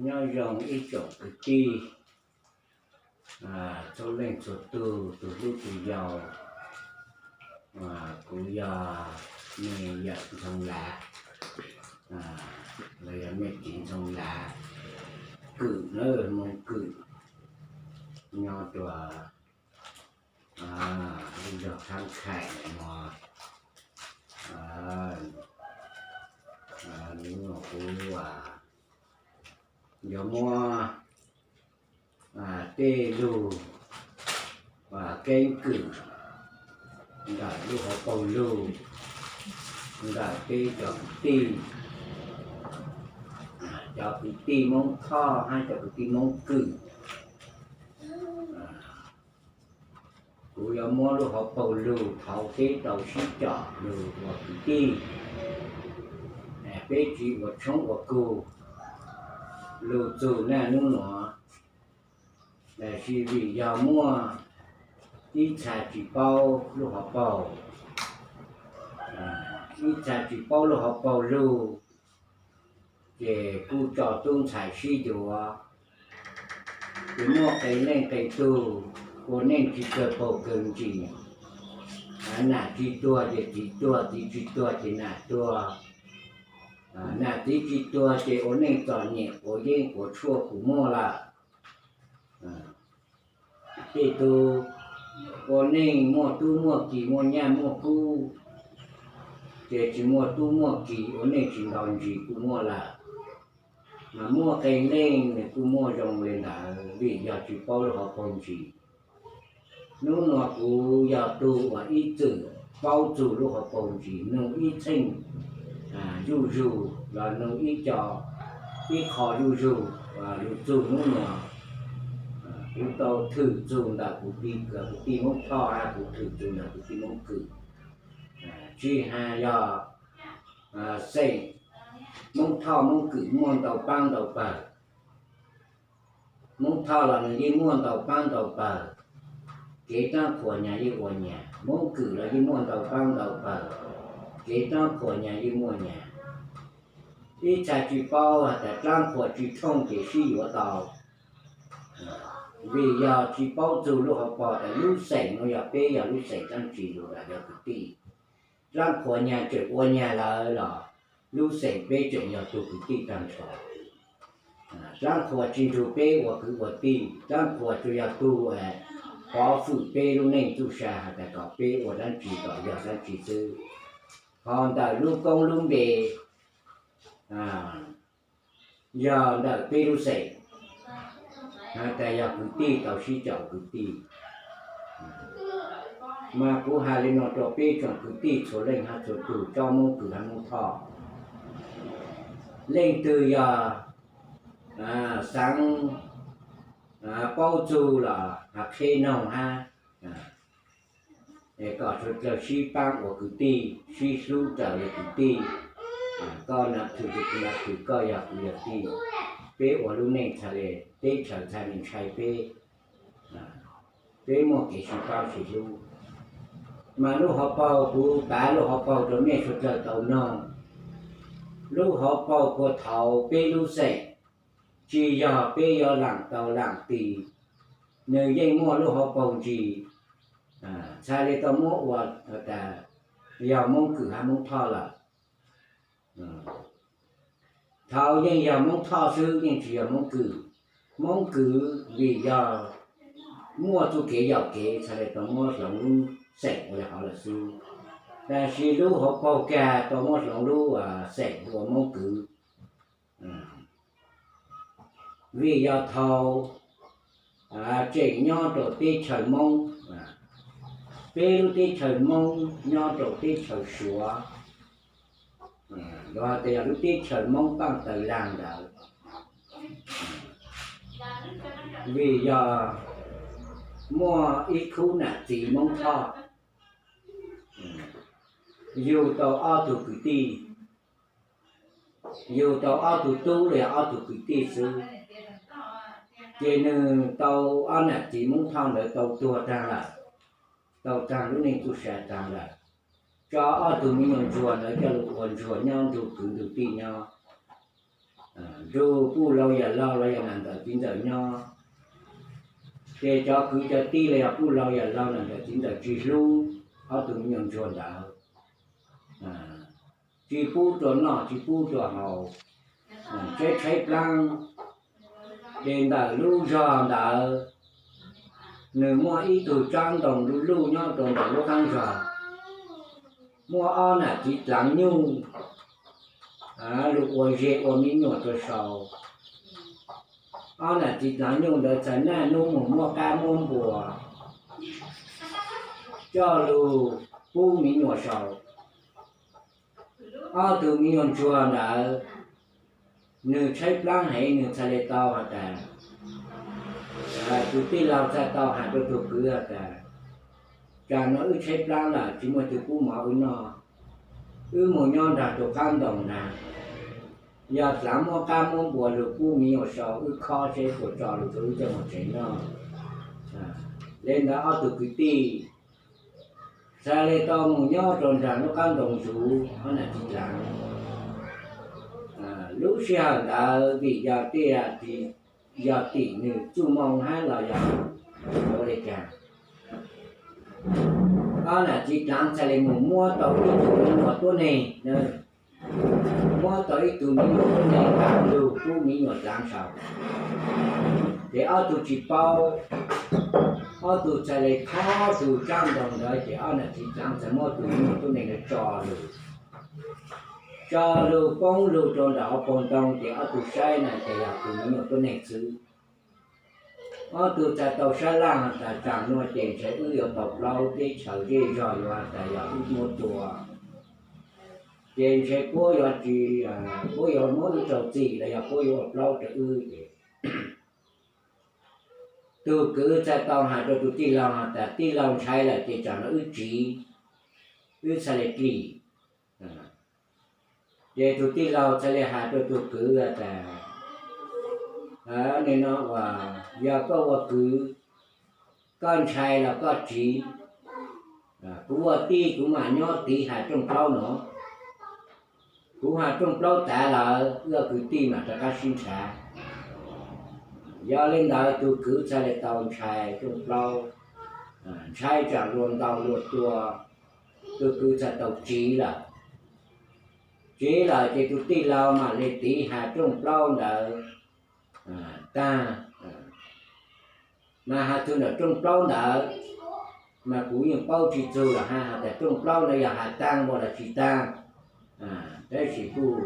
Nyob zoo ib tsoom kwv tij txhua leej txhua tus, tus hlub tus yau. Kuv yog nej yawm Ntxhoo Lav, los yog nej txiv Ntxhoo Lav Kwm na, Hmoob Kwm, nyob rua lub zog Thab Khais no. Hnub no kuv yuav muab tej lug keeb kwm ntawm lub hauv paus lug ntawm peb cov kwv tij, cov kwv tij Hmoob Thoj hab cov kwv tij Hmoob Kwm. Kuv yuav muab lub hauv paus lug thaud peb tau sib com lug ua kwv tij, peb tsi ua tshoob ua kug lug txug naj nub nuav, tab sis vim yog muaj ib txha tsi paub lub hauv paus, ib txha tsi paub lub hauv paus lug, ces kuj tso tub ntxhais sib yuav, ces muaj qee leej qee tug ua neej tsi kawg paug kawg ntsis. Nam tsi tuag ces txiv tuag, txiv tsi tuag ces nam tuag, nam txiv tsi tuag ces ua neej txom nyem quav yeeb quav tshuaj kuj muaj lawm. Tej tug ua neej muaj tub muaj ki muaj nyaj muaj kub, ces tsi muaj tub muaj ki ua neej tsi nto ntsis kuj muaj lawm. Mas muaj qee leej nws kuj muaj zoo le ntawd vim yog tsi paub lub hauv paus ntsis. Hnub nuav kuv yog tug uas ib txwm paub txug lub hauv paus ntsis, nug ib txheej zuj zug los nug ib co, ib qho zuj zug lug txug hnub nuav. Kuv tau thwm txug ntawm kuv tij, kuv tij Hmoob Thoj hab kuv thwm txug ntawm kuv tij Hmoob Kwm, tsi has yog xeem Hmoob Thoj Hmoob Kwm muaj ntau paab ntau pawg. Hmoob Thoj los nws yeej muaj ntau paab ntau pawg, kev dlaab qhuas nyag yeej ua nyag. Hmoob Kwm los yeej muaj ntau paab ntau pawg, kev dlaab qhuas nyag yeej muaj nyag. Ib txha tsi paub has tas dlaab qhuas tsi thooj ces sib yuav tau. Vim yog tsi paub txug lub hauv paus tas lub xeem nuav yog peb yog lub xeem dlaab tsi lug los yog kwv tij. Dlaab qhuas nyag tseem ua nyag lawm los lub xeem peb tseem yog tug kwv tij taag nrho. Dlaab qhuas tsi nrug peb ua kwv ua tij, dlaab qhuas tsuas yog tug pov fwm peb lub neej txuj sa has tas kom peb ua dlaab tsi kom yog dlaab tsi xwb. Ho ntawm lub koob lub npe yog ntawm peb lub xeem has tas yog kwv tij tau sib caum kwv tij. Mas kuv has le nuav rua peb tsoom kwv tij txhua leej hab txhua tug tsob Hmoob Kwm hab Hmoob Thoj, leej twg yog xaav paub txug los has qhia noog hab, es kom suav dlawg sib paab ua kwv tij, sib hlub raws le kwv tij. Koj nam thwm kuv nam thwm, koj yog kuv yog tij, peb ua lub neej txhaj le, teb chaws txhaj le ntshai peb, peb muaj kev sib paab sib hlub. Mas lub hauv paus, kuv pav lub hauv paus rua mej suav dlawg tau noog. Lub hauv paus puag thaud peb lub xeem, tsi yog peb yuav laam tau laam tis, nws yeej muaj lub hauv paus ntsis, txhaj le tau muab ua tas yog Hmoob Kwm hab Hmoob Thoj lawm. Thaud yeej yog Hmoob Thoj xwb, yeej tsi yog Hmoob Kwm. Hmoob Kwm vim yog muaj txuj kev yaum kev txhaj le tau muab hloov lub xeem ua le hov lawm xwb. Tab sis lub hauv paus kag tau muab hloov lub xeem ua Hmoob Kwm. Vim yog thaud tseem nyob rau teb chaws Moob, peb lub teb chaws Moob nyob rau teb chaws Suav, los has tas yog lub teb chaws Moob Paaj Taws Laag ntawd. Vim yog muaj ib khub nam txiv Moob Thoj yug tau ob tug kwv tij, yug tau ob tug tub los yog ob tug kwv tij xwb, ces nws tau, ob nam txiv Moob Thoj ntawd tau tuag taag lawm, tau taag lub neej txuj sa taag lawm, tso ob tug me nyuam ntsuag ntawd coj lug ua ntsuag nyob nrug kwv nrug tij nyob. Nrug puj laug yawm laug los yog nam ntxawm txiv ntxawm nyob, ces cov kwv cov tij los yog puj laug yawm laug nam ntxawm txiv ntxawm tsis hlub ob tug me nyuam ntsuag ntawd, tsis pub rua noj tsis pub rua haus, tshaib tshaib plaab. Ces ntawm lub zog ntawd nws muaj ib tug tsob ntoo luj luj nyob rua ntawm lub qaab zog, muaj ob nam txiv dlaav nyuj lug ua zej ua me nyuam rua sau. Ob nam txiv dlaav nyuj ntawd txhais naj nub moog muab qaab muab npua coj lug pub me nyuam sau. Ob tug me nyuam ntsuag ntawd nws tshaib plaab heev, nws txhais le tau has tas, tus tij laug txhais tau has rua tus kwv has tas, tsam no wb tshaib plaab lawm tsis muaj tug pub mov wb noj, wb moog nyob nraag tus qaab ntoo na, yog dlaav muab qaab muab npua lug pub me nyuam sau wb khob seb puas tso lug rua wb coj moog tsev noj. Le ntawd ob tug kwv tij txhais le tau moog nyob rua nraag lub qaab ntoo zuv ob nam txiv dlaav. Lub sij hawm ntawd vim yog tiaj, yog tim nwg txuj moo hab los yog ua le caag, ob nam txiv dlaav txhais le moog muab tau ib tug me nyuam tuab neeg, muab tau ib tug me nyuam tuab neeg lug pub me nyuam dlaav sau. Ces ob tug tsis paub, ob tug txhais le khob tug tsob ntoo ntawd ces ob nam txiv dlaav txhais muab tug me nyuam tuab neeg ntawd tso lug, tso lug poob lug rua nraag hauv paug ntoo ces ob tug saib na ces yog tug me nyuam tuab neeg xwb. Ob tug txhais tau sab laj has tas tsam nuav ces ntshe wb yuav tau plaub teb chaws zej zog yuav has tas yog wb muab tua, ces ntshe puab yuav tsis, puab yuav muab wb rau txim los yog puab yuav ua plaub rau wb ces tug kwv txhais tau has rua tug tij laug has tas tij laug ntshai lawm ces tsam nuav wb tsiv, wb txhais le dlim. Ces tug tij laug txhais le has rua tug kwv has tas, nim no uas yog koj ua kwv, koj ntshai los koj tsiv, kuv ua tij kuv mam nyob tiv has rooj plaub nuav. Kuv has rooj plaub tav lawm wb ua kwv tij mam rov qab sib nrhav. Yog le ntawd tug kwv txhais le tau ntshai rooj plaub, ntshai tsam luag ntaus luag tua, tug kwv txhais tau tsiv lawm. Tsiv lawm ces tug tij laug mam le tiv has rooj plaub ntawd taag. Mas has txug ntawm rooj plaub ntawd, mas kuv yeej paub tsis txug los has has tas rooj plaub ntawd yog has taag npaum los tsis taag, tab sis kuj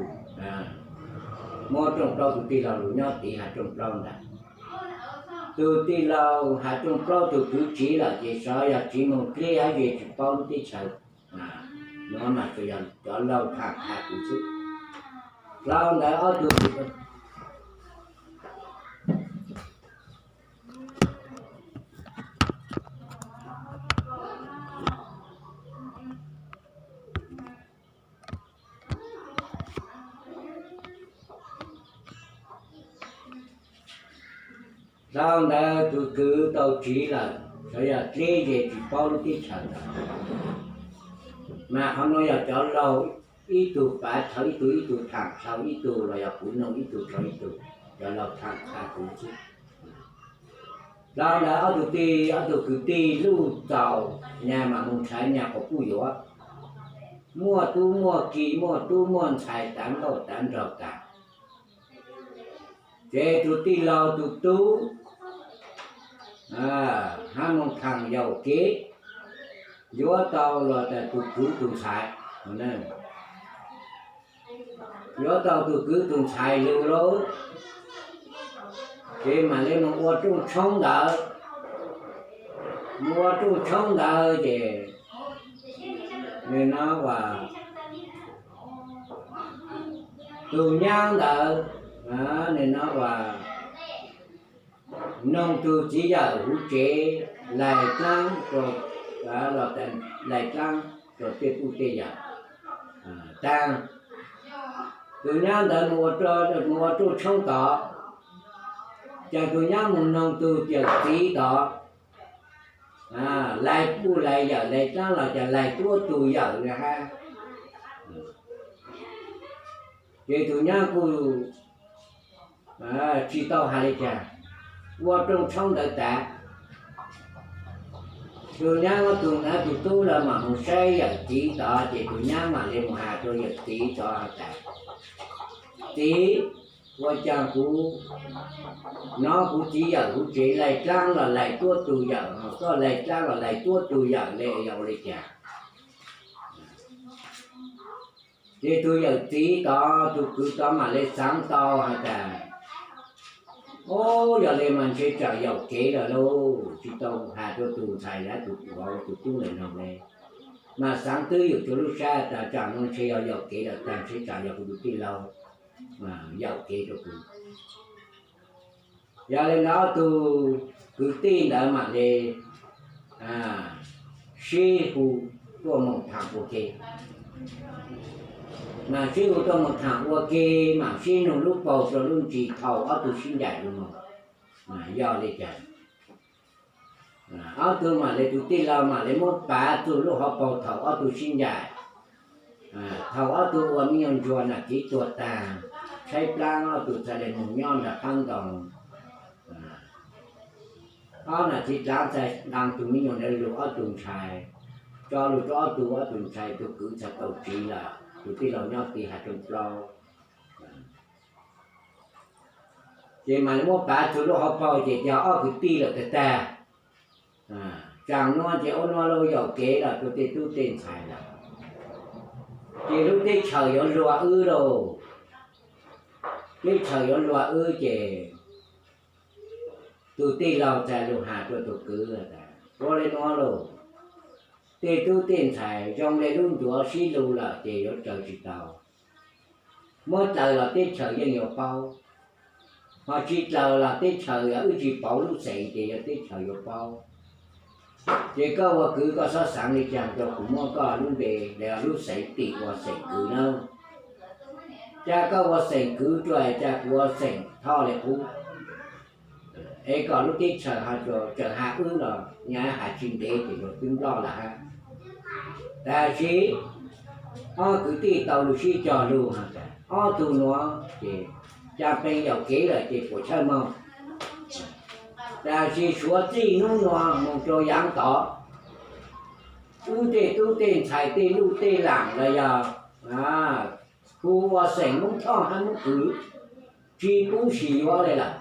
muab rooj plaub tug tij laug lug nyob tiv has rooj plaub ntawd. Tug tij laug has rooj plaub tug kwv tsiv lawm ces xyov yog tsiv moog dleb hab ze tsis paub lub teb chaws. Nuav mas tsuas yog cov laug tham qha kuv xwb. Dlhau ntawd ob tug Dlhau ntawd tug kwv tau tsiv lawm, xyov yog dleb ze tsis paub lub teb chaws ntawd. Mas qhov nuav yog cov laug ib tug pav dhau ib tug, ib tug tham dhau ib tug, los yog kuv noog ib tug rau ib tug, cov laug tham qha kuv xwb. Dlhau ntawd ob tug tij, ob tug kwv tij luj txaus nyag mas moog nrhav nyag quas puj yuav, muaj tub muaj ki, muaj tub muaj ntxhais tav nkauj tav nraug tas. Ces tug tij laug tug tub hab moog thaam yaum kev, yuav tau los tas tug kwv tug ntxhais, yuav tau tug kwv tug ntxhais lug lauj. Ces mam le moog ua rooj tshoob ntawd, moog ua rooj tshoob ntawd ces nws no uas tug nyab ntawd, nws no uas noog tug txiv yawm huv tsev lais dlaab, lais dlaab rua tej puj tej yawm taag. Tug nyab ntawd moog ua rooj tshoob tod, ces tug nyab moog noog tug yawm txiv tod, lais puj lais yawm lais dlaab los ces lais tuab tug yawm le hab. Ces tug nyab kuj tsis tau hais li cas, ua rooj tshoob ntawd tas, tus nyab ob tug na tus tub lawv mam mus saib yawm txiv tod ces tus nyab mam li mus has rau yawm txiv tod has tas, txiv, ua cas kuv hnov kuv txiv yawm kuv tsev laig dlaab los laig tuab tug yawm, koj laig dlaab los laig tuab tug yawm le yog ua li cas? Ces tus yawm txiv tod tus kwv tod mam li xaav tau has tas, o, yog li mas ntshe tsam yaum kev lawm lauj, tsis tau has rau tus ntxhais hab tus tub ntawm no le, mas xaav twb ywm rua lub sab tas tsam no ntshe yog yaum kev lawm tas ntshe tsam yog kuv tus tij laug yaum kev rau kuv. Yog li ntawd ob tug kwv tij ntawd mam li sib hu tuaj moog thaam ua ke, mam sib hu tuaj moog thaam ua ke, mam sib nug lub paug rua lub ntsis thaum ob tug sib ncaim lug moog. Yog li cas ob tug mam li tus tij laug mam li muab pav txug lub hauv paug thaum ob tug sib ncaim, thaum ob tug ua me nyuam ntsuag nam txiv tuag taag, tshaib plaab ob tug txhad le moog nyob nraag qaab ntoo. Ob nam txiv dlaav txhad dlaa tug me nyuam ntawd lug ob tug ntxhais, tso lug rua ob tug, ob tug ntxhais tus kwv txhad tau tsiv lawm, tus tij laug nyob ti has rua plaub. Ces mam li muab pav txug lub hauv paug ces cov ob kwv tij lawm tag tag. Tsaam nuav ces ua nuav lug yaum kev lawm rua tej tub tej ntxhais lawm, ces lub teb chaws yuav luag wb lauj. Teb chaws yuav luag wb ces tus tij laug txhad lug has rua tus kwv tas, ua le nuav lauj, tej tub tej ntxhais zoo le lub ncuav sib lug lawm ces yuav raws tsis tau. Muab raws los teb chaws yeej yuav paub, ho tsis raws los teb chaws yog wb tsis pauv lub xeem ces yog teb chaws yuav paub. Ces koj ua kwv koj xob xaav le caag rua kuv muab koj lub npe le lub xeem tim ua xeem kwv nawb. Ca koj ua xeem kwv rua es ca kuv ua xeem thoj le qub, es kom lub teb chaws ho tsaws ha wb los nyaj has tsis ntev ces yuav twb nploj lawm hab. Tab sis ob kwv tij tau lug sib cog lug has tas ob tug nuav ces ca pheej yaum kev lawm ces puam chawj moog. Tab sis suav txij nub nuav moog rua yaav tod, wb tej tub tej ntxhais tej luj tej laam los yog hu ua xeem Moob Thoj hab Moob Kwv, tsis pub sim yuav le lawm.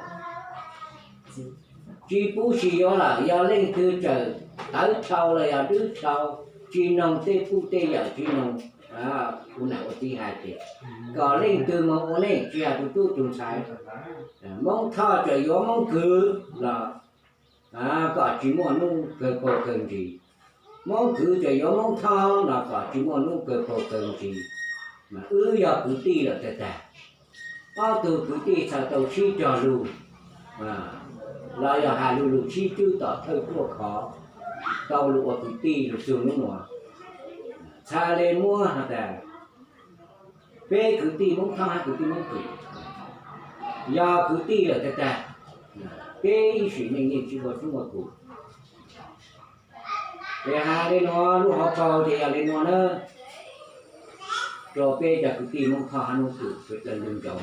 Tsis pub sim yuav lawm, yog leej twg txawm tawv dhau los yog dwb dhau, tsis noog tej puj tej yawm, tsis noog ua nam ua txiv has ces kom leej twg moog ua leej, tsis has tus tub tus ntxhais, Moob Thoj txawm yuav Moob Kwv los kom tsis muaj nub kawg paug kawg ntsis, Moob Kwv txawm yuav Moob Thoj los kom tsis muaj nub kawg paug kawg ntsis. Mas wb yog kwv tij lawm tag tag, ob tug kwv tij txhad tau sib cog lug los yog has lug lug sib cwb tom thawj ruaj khov, tau lug ua kwv tij lug txug nub nuav. Txhad le muab has tas peb kwv tij Moob Thoj hab kwv tij Moob Kwv yog kwv tij lawm tag tag, peb ib sim neej yeej tsis muaj tub muaj kum. Ces has le nuav, lub hauv paug ces yog le nuav na, rua peb cov kwv tij Moob Thoj hab Moob Kwv sawv dlawg nrug nrau.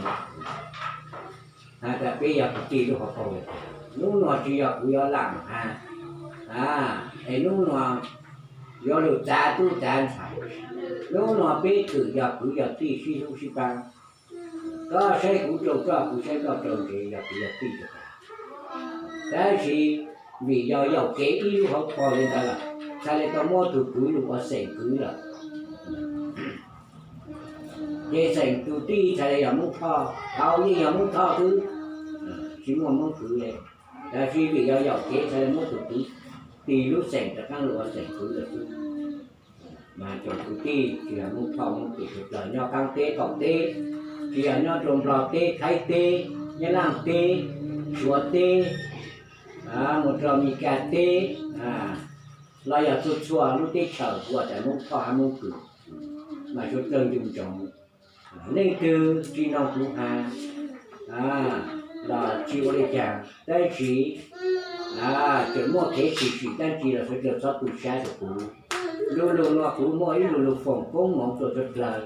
Has tas peb yog kwv tij lub hauv paug, nub nuav tsis yog kuv yuav laam has, es nub nuav yuav lug txav tub txav ntxhais. Nub nuav peb twm yog kwv yog tij sib hlub sib paab. Koj saib kuv rau koj, kuv saib koj rau ntsev, yog kwv yog tij rau tas. Tab sis vim yog yaum kev ib lub hauv paug le ntawd lawm, txhad le tau muab tug kwv lug ua xeem kwv lawm. Ces xeem tug tij txhad le yog Moob Thoj, thaud yeej yog Moob Thoj xwb, tsis muaj Moob Kwv le. Tab sis vim yog yaum kev txhad le muab tug kwv tis lub xeem rov qaab lug ua xeem kwv lawm xwb. Mas tsoom kwv tij tsis yog Moob Thoj Moob Kwv sawv dlawg nyob qaab teb qaum teb, tsis yog nyob rua Nplog teb, Thaib teb, Nyab Laj teb, Suav teb, mus rua Mes Kas teb, los yog txhua txhua lub teb chaws ua tas Moob Thoj hab Moob Kwv, mas sawv dlawg ncu ntsoov. Leej twg tsis noog kuv has los tsis ua li cas, tab sis tseem muaj kev tshwm sim dlaab tsi los sawv dlawg txhob tu sab rua kuv. Lu lug nuav kuv muaj ib lu lug foom koob moov rua sawv dlawg,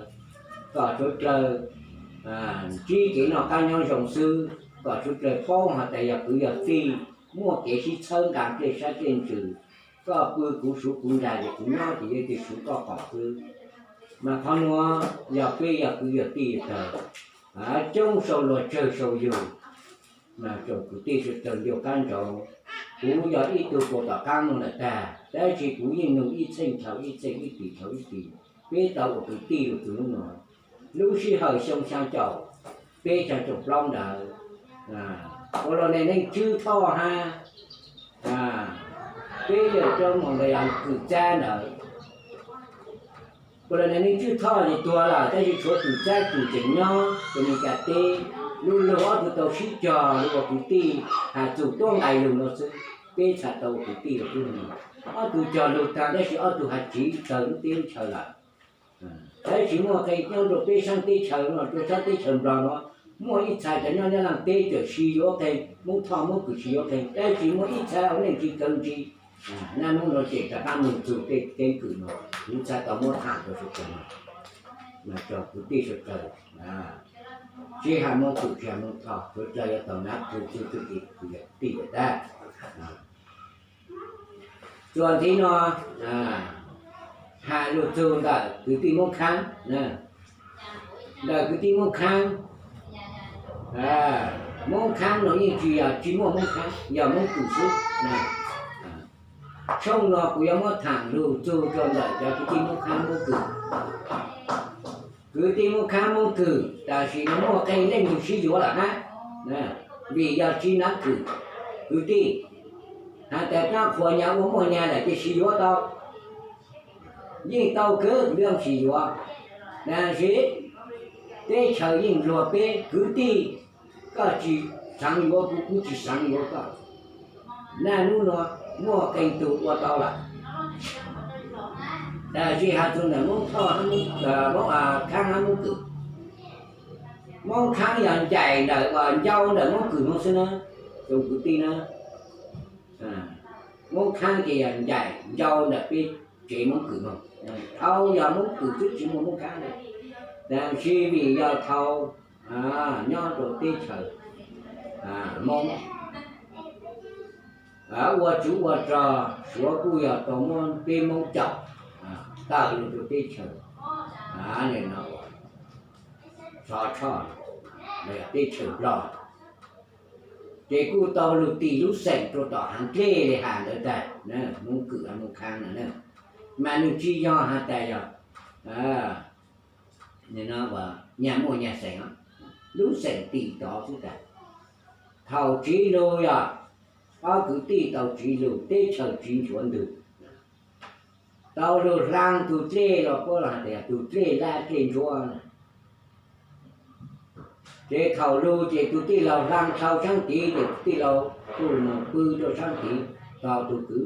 kom sawv dlawg ntsib kev noj qaab nyob zoo xwb. kom suav dlawg paub has tas yog kwv yog tij, muaj kev sib txhawb nqa dlej sab dlej ntsws. Koj pw kuv suv kuv nrag, ces kuv nyob ces yeej tsis suv koj qhov xwb. Mas qhov nuav yog peb yog kwv yog tij tawg, coob sau luag tsawg sau yug. Mas tsoom kwv tij sawv dlawg ncauj qab ntsaud, kuv yog ib tug puas tom qaab nuav lawm tag, tab sis kuv yeej nug ib txheej dhau ib txheej, ib tis dhau ib tis, peb tau ua kwv tij lug txug hnub nuav. Lub sij hawm xyoo xyaa caum peb xyaa caum plaub ntawd, puas los neeg Tswb Thoj hab peb yawg Tsoob Moos ntawd yog Kwm Txab ntawd. Puas los neeg Tswb Thoj ces tuag lawm, tab sis tshuav Kwm Txab Kwm tseem nyob rua Mes Kas teb. Lub lug ob tug tau sib cog lug ua kwv tij, has txug tuab nqai lug nuav xwb, peb txhad tau ua kwv tij lug tub nuav. Ob tug cog lug taag tab sis ob tug has tsiv kawg lub teb lub chaw lawm. Tab sis muaj qee nyob rua peb saab teb chaws no, rua saab teb chaws Nplog nuav, muaj ib txha cov nyob Nyab Laaj teb tseem siv yuav qee, Moob Thoj Moob Kwm siv yuav qee, tab sis muaj ib txha ua neej tsi kawg ntsi. Naj nub nuav ces rov qaab nug txug tej keeb kwm nuav, kuv txhad tau muab tham rua sawv dlawg tsoom kwv tij sawv dlawg, tsi has Moob Kwm tsi has Moob Thoj, sawv dlawg yuav tau nav tug txug txuj kev kwv yog tij lawm tag. Txuas ntxiv no, has lug txug ntawm kwv tij Moob Khaab, ntawm kwv tij Moob Khaab, Moob Khaab no yeej tsi yog tsi muaj Moob Khaab, yog Moob Kwm xwb. Tshooj no kuv yuav muab tham lug txug rua ntawm cov kwv tij Moob Khaab Moob Kwm. Kwv tij Moob Khaab Moob Kwm tam sim no muaj qee leej lug sib yuav lawm hab, vim yog tsi nav kwm kwv tij, has tas kaab qhuas nyag ua muaj nyag lawm ces sib yuav tau. Yeej tau kawg kuv yuav sib yuav, tab sis teb chaws yeej luag peb kwv tij, koj tsi xaav yuav kuv, kuv tsi xaav yuav koj. Naj nub nuav muaj qee tug ua tau lawm. Tab sis has txug ntawm Moob Thoj, Moob Khaab hab Moob Kwm, Moob Khaab yog ncaim ntawm, ncau ntawm Moob Kwm nuav xwb na, tsoom kwv tij na. Moob Khaab ces yog ncaim ncau ntawm peb tsev Moob Kwm nuav. Thaus yog Moob Kwm xwb tsi muaj Moob Khaab le. Tab sis vim yog thaus nyob rua teb chaws Moob ua tsov ua rog, Suav kuj yog tau muab peb Moob caum tawm lug rua teb chaws no, Sov Tshoj, teb chaws Nplog. Ces kuj tau lug tis lub xeem rua tom haav dlej le has ntawd tag, Moob Kwm Moob Khaab no. Mas nwg tsi yog has tas yog nyag muaj nyag xeem, lub xeem tis tod xwb tag. Thaus tsiv lug yog ob kwv tij tau tsiv lug, teb chaws tsiv nchuav ntug, tau lug hlaa tug dlej los puab has tas yog tug dlej lab dlej ntsuab. Ces thaus lug ces tug tij laug hlaa dhau saab tiv, ces tug tij laug kuj moog pw rua saab tiv tos tug kwv.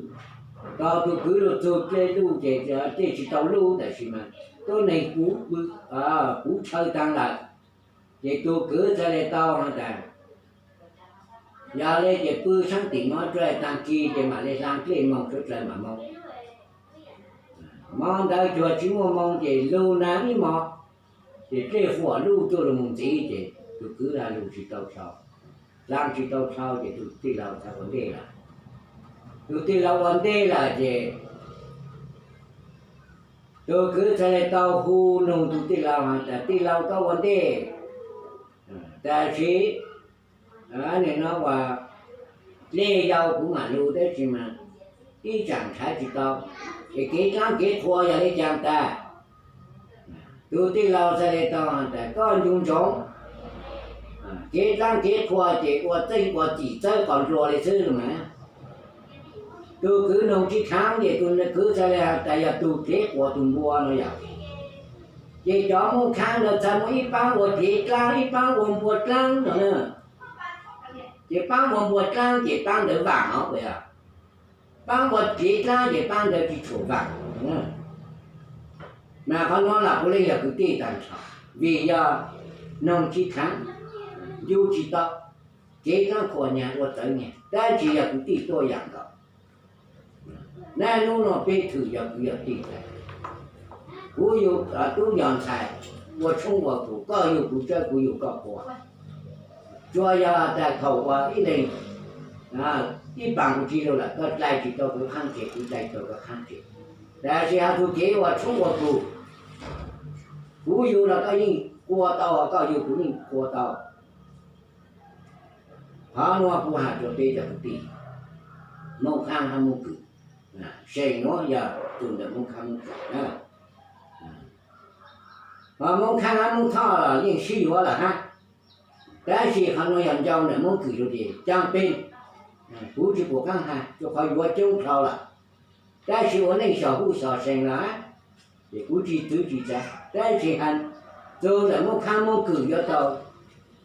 Tos tug kwv lug txug dlej luj ces dlej tsi tau luj, tab sis mas tuab neeg puv, puv tshaw taag lawm. Ces tug kwv txhad le tau has tas, yog le ces pw saab tim no, taag kis ces mam le hlaa dlej moog, sawv dlawg mam moog. Mo ntawd cuag tsi muaj moo ces lug naav ib mo, ces dlej huam luj tuaj lug moog ntxiv, ces tug kwv hlaa lug tsi tau dhau, hlaa tsi tau dhau ces tug tij laug txhad ua ntej lawm. Tug tij laug ua ntej lawm ces tug kwv txhad le tau hu nug tug tij laug has tas, tij laug, koj ua ntej, tab sis nim no ua dlej yau kuv mam lug, tab sis mas ib tsaam nrhav tsi tau, es kev dlaab kev qhua yog le caag tag? Tug tij laug txhad le tau has tas, koj ncu ntsoov, kev dlaab kev qhua ces ua txeej ua cim txawb qos nplua le xwb mas. Tug kwv noog tsi khaav ces tug kwv txhad le has tas yog tug dlev quas tug npua no yog. Ces cov Moob Khaab ntawd txhad muaj ib paab ua dlev dlaab, ib paab ua npua dlaab no na. Ces paab ua npua dlaab ces paab ntawd vaam os, paab ua dlev dlaab ces paab ntawd tsi tshua vaam. Mas qhov nuav lam puav leej yog kwv tij taag nrho, vim yog noog tsi khaav, ncu tsi tau, kev dlaab qhua nyag ua txawv nyag, tab sis yog kwv tij tuaj yaam nkaus. Naj nub nuav peb thwm yog kwv yog tij tag. Kuv yug tub yog ntxhais, ua tshoob ua kug, koj yug kuv tsawb, kuv yug koj qhua. Tsuas yog tas thaum uas ib leeg ib paas kuv tsis zoo lawm, koj dai tsis tau kuv qhab ntse, kuv dai tau koj qhab ntse. Tab sis hais txog kev ua tshoob ua kos, kuv yug los koj yeej qua tau, koj yug kuv yeej qua tau. Qhov nuav kuv has rua peb cov kwv tij Moob Khaab hab Moob Kws, seem nuav yog tug ntawm Moob Khaab Moob Kws na. Ho Moob Khaab hab Moob Thoj los yeej sib yuav lawm hab, tab sis qhov nuav yog ncau ntawm Moob Kws lug ces caab peb, kuv tsis pum qaab has rua qhov yuav coob dhau lawm. Tab sis ua neej xyom huj xyom seem lawm, ces kuv tsis txwv tsis txav, tab sis has txug ntawm Moob Khaab Moob Kws yuav tau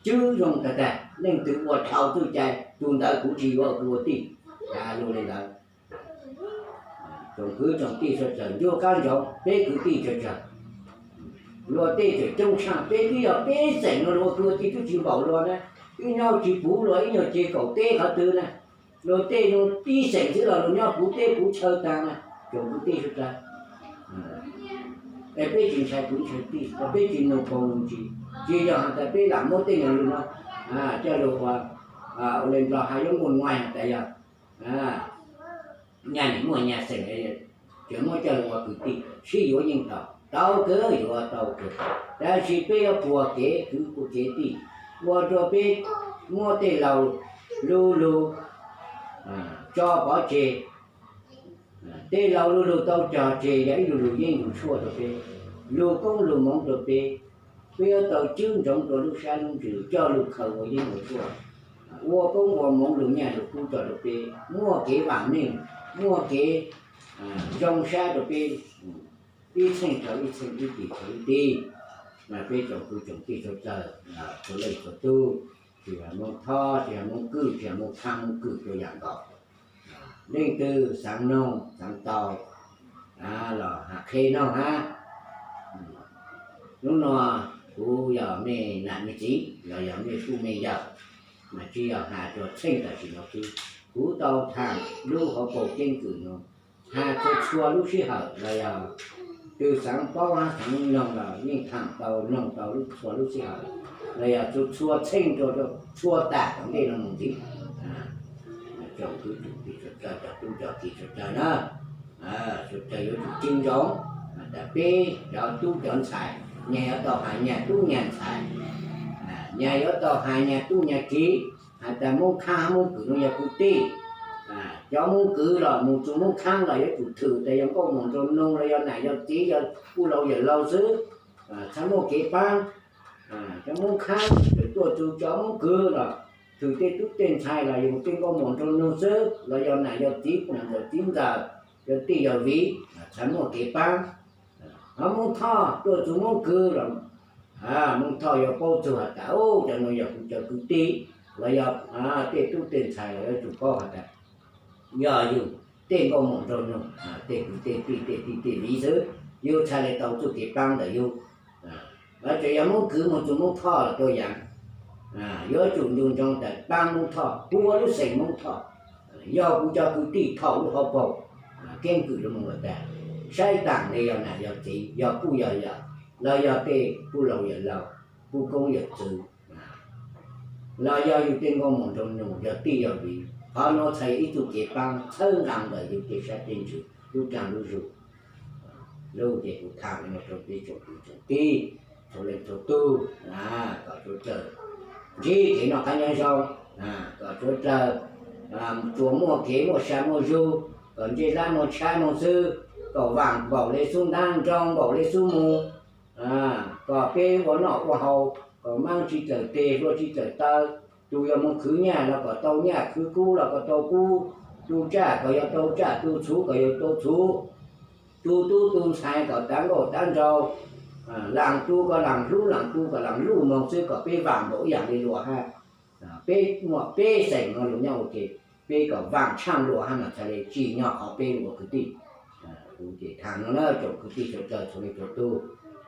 cwb zoo tag tag, leej twg ua dhau txuj cai tug ntawd kuv tsis yuav ua kwv ua tij. Has lug le ntawd, tsoom kwv tsoom tij sawv dlawg ncuaj kab ntsoov peb kwv tij sawv dlawg. Luag tej tseem coob tshaaj, peb twb yog peb xeem nuav luag ua kwv ua tij twb tsis npaum luag na, twb nyob tsis puv luag ib nyuag ce kaum teb qhov twg na. Luag tej nuav ib xeem xwb los luag nyob puv teb puv chaw taag na, tsoom kwv tij sawv dlawg. Es peb tsis ntshai kwv ntshai tij, peb tsis nug poog nug ntsis, tsis yog has tas peb lam muab tej nuav lug nuav coj lug ua, ua le Nplog has yuav muaj nuav has tas yog nyaj niam muaj nyaj xeem, tseem muab coj lug ua kwv tij sib yuav yeej tau, tau kawg, yuav tau kawg. Tab sis peb yuav puag kev kwv puag kev tij, ua rua peb muab tej laus lu lug tso pov tseg. Tej laus lu lug tau cog tseg yog ib lug lug yeeb lug tshuaj rua peb, lug koob lug moov rua peb. Peb yuav tau cwb ntsoov rua lub sab lub ntsws coj lug khaws ua yeeb ua tshuaj, ua koob ua moov lug nyaj lug kub tso rua peb muaj kev vaam meej, muaj kev zoo sab rua peb ib txheej rua ib txheej, ib tis rua ib tis. Mas peb tsoom kwv tsoom tij sawv dlawg, txhua leej txhua tug, tsis has Moob Thoj, tsis has Moob Kwj, tsis has Moob Khaab Moob Kws, tug yaam nkaus, leej twg xaav noog xaav tau los has qhia noog hab. Lub nuav kuv yog mej nam mej txiv los yog mej tub mej yawm, mas tsis yog has rua txheej tam sim nuav xwb, kuv tau thaam lub hauv paug keeb kwm nuav, has txhua txhua lub sij hawm los yog tug xaav paub hab xaav noog los yeej thaam tau noog tau lub txhua lub sij hawm, los yog txhua txhua txheej rua txhua tam tom ntej nuav mus ntxiv. Tsoom kwv tsoom tij sawv dlawg, cov tub cov kiv sawv dlawg na, sawv dlawg yuav tsum ceeb ntsoov tas peb cov tub cov ntxhais, nyag yuav tau has nyag tub nyag ntxhais, nyag yuav tau has nyag tub nyag kiv, has tas Moob Khaab Moob Kws nuav yog kwv tij. Cov Moob Kws los mus txug Moob Khaab los yuav tsum thwm tas yog nkauj muam nraug noog los yog nam yog txiv, yog kuj laus yawm laus xwb, txhad muaj kev paab. Cov Moob Khaab tseem tuaj txug cov Moob Kws los thwm tej tub tej ntxhais los yog tej nkauj muam nraug noog xwb, los yog nam yog txiv, nam ntxawm txiv ntxawm, yog tij yog viv, txhad muaj kev paab. Ho Moob Thoj tuaj txug Moob Kws los, Moob Thoj yuav paub txug has tas cov nuav yog kuv cov kwv tij, los yog tej tub tej ntxhais los yuav tsum paub has tas yog yug tej nkauj muam nraug noog, tej kwv tej tij tej tij tej viv xwb, yug txhad le tau txuj kev paab ntawm yug. Los tseem yog Moob Kws mus txug Moob Thoj los tuaj yaav, yuav tsum ncu ntsoov tas paab Moob Thoj, kuv ua lub xeem Moob Thoj, yog kuv cov kwv tij thaum lub hauv paug keeb kwm lug moog lawm tas, saib taam le yog nam yog txiv, yog kuj yog yawm, los yog tej kuj laus yawm laus, kuj koob yawm txwv, los yog yug tej nkauj muam nraug noog, yog tij yog viv, qhov nuav txhad yog ib txuj kev paab txhawb nqaa ntawm yug tej sab tej ntsws lub dlaag lub zug. Lub ces kuv thaam le nuav rua peb tsoom kwv tsoom tij, txhua leej txhua tug, kom suav dlawg ntsib kev noj qab nyob zoo, kom suav dlawg tsuas muaj kev muaj sab muaj zug, kom ntsej lab muaj tshab moog xwb, kom vaam npaum le xub ntaab, nroo npaum le xub moog, kom peb ua noj ua haus kom maab tsi dlawm teg, hlua tsi dlawm taw. Tug yog moog khwv nyaj los kom tau nyaj, khwv kub los kom tau kub. Tug tsaj kom yog tau tsaj, tug txhuv kom yog tau txhuv. Tug tub tug ntxhais kom tav nkauj tav nraug, laam tu kom laam hlub, laam tu kom laam luj moog xwb, kom peb vaam npaum ib yaam le luas hab. Peb muaj peb xeem nuav lug nyob ua ke, peb kom vaam tshaaj luas hab mas txhad le tsim nyog qhov peb ua kwv tij. Kuv ces thaam nuav na tsoom kwv tij sawv dlawg txhua leej txhua tug,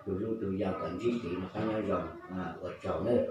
tug hlub tug yawg kom ntsib kev noj qab nyob zoo, ua tsaug nawb.